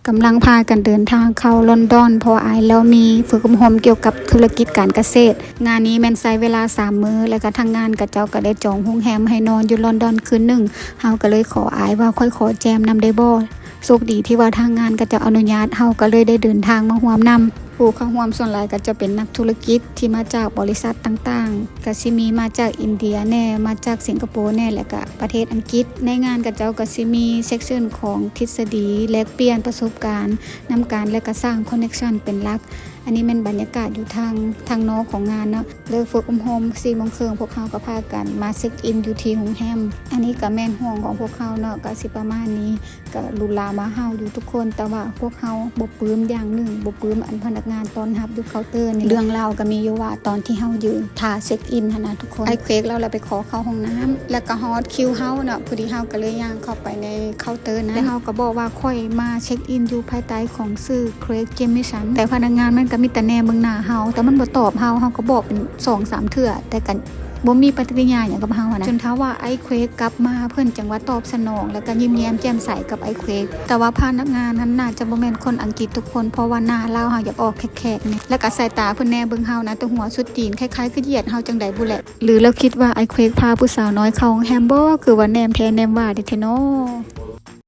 ກຳລັງພາກັນເດີນທາງເຂົ້າລອນດອນ ເພາະວ່າອ້າຍລາວມີຝຶກອົບຮົມກ່ຽວກັບທຸລະກິດການກະເສດ. ງານນີ້ແມ່ນໃຊ້ເວລາສາມມື້ ແລະກະທາງງານເຂົາເຈົ້າກະໄດ້ຈອງໂຮງແຮມໃຫ້ນອນຢູ່ລອນດອນຄືນໜຶ່ງ. ເຮົາກະເລີຍຂໍອ້າຍວ່າ ຂ້ອຍຂໍແຈມນຳໄດ້ບໍ່? ໂຊກດີທີ່ວ່າທາງງານເຂົາເຈົ້າອະນຸຍາດ, ເຮົາກະເລີຍໄດ້ເດີນທາງມາຮ່ວມນຳ. ຜູ້ເຂົ້າຮ່ວມສ່ວນຫຼາຍກໍຈະເປັນນັກທຸລະກິດທີ່ມາຈາກບໍລິສັດຕ່າງໆ ກະຊິມີມາຈາກອິນເດຍແດ່, ມາຈາກສິງກະໂປແດ່ ແລະກະປະເທດອັງກິດ. ໃນງານເຂົາເຈົ້າກະຊິມີເຊັກຊັນຂອງທິດສະດີ ແລກປ່ຽນປະສົບການນຳກັນ ແລະກະສ້າງຄອນເນັກຊັນເປັນຫຼັກ. ອັນນີ້ແມ່ນບັນຍາກາດຢູ່ທາງ ທາງນອກຂອງງານເນາະ. ເລີກຝຶກອົບຮົມສີ່ໂມງເຄິ່ງ ພວກເຮົາກໍພາກັນມາເຊັກອິນຢູ່ທີ່ໂຮງແຮມ. ອັນນີ້ກໍແມ່ນຫ້ອງຂອງພວກເຮົາເນາະ, ກໍຊິປະມານນີ້. ກໍຫຼູຫຼາມາເຮົາຢູ່ທຸກຄົນ, ແຕ່ວ່າພວກເຮົາບໍ່ປຶ້ມຢ່າງໜຶ່ງ, ບໍ່ປຶ້ມອັນພະນັກງານຕ້ອນຮັບຢູ່ເຄົາເຕີນີ້. ເລື່ອງລາວກໍມີຢູ່ວ່າ ຕອນທີ່ເຮົາຢືນຖ້າເຊັກອິນຫັ້ນນະທຸກຄົນ, ອ້າຍເຄຣກລາວລະໄປຂໍເຂົ້າຫ້ອງນ້ຳ ແລ້ວກໍຮອດຄິວເຮົາເນາະ. ພໍດີເຮົາກໍເລີຍຍ່າງເຂົ້າໄປໃນເຄົາເຕີນັ້ນ ແລ້ວເຮົາກໍບອກວ່າ ຂ້ອຍມາເຊັກອິນຢູ່ພາຍໃຕ້ຂອງຊື່ເຄຣກ ເຈມມີສັນ, ແຕ່ພະນັກງານມັນກໍມີແຕ່ແນມເບິ່ງໜ້າເຮົາ, ແຕ່ມັນບໍ່ຕອບເຮົາ. ເຮົາກໍບອກເປັນສອງສາມເທື່ອ ແຕ່ກໍ ບໍ່ມີປະຕິກິລິຍາຫຍັງກັບເຮົາຫັ້ນນະ. ຈົນຖ້າວ່າອ້າຍເຄຣກກັບມາ ເພິ່ນຈັ່ງວ່າຕອບສະໜອງ ແລ້ວກໍຍິ້ມແຍ້ມແຈ່ມໃສກັບອ້າຍເຄຣກ. ແຕ່ວ່າພະນັກງານຫັ້ນໜ້າຈະບໍ່ແມ່ນຄົນອັງກິດທຸກຄົນ, ເພາະວ່າໜ້າລາວເຮົາຢາກອອກແຂກໆແດ່ ແລ້ວກໍສາຍຕາເພິ່ນແນມເບິ່ງເຮົານະ ແຕ່ຫົວສຸດຕີນ ຄ້າຍໆຄືຢຽດເຮົາຈັ່ງໃດບໍ່ແຫຼະ. ຫຼືລາວຄິດວ່າອ້າຍເຄຣກພາຜູ້ສາວນ້ອຍເຂົ້າໂຮງແຮມບໍ ຄືວ່າແນມແທ້ແນມວ່າເດ້ແທ້ນໍ?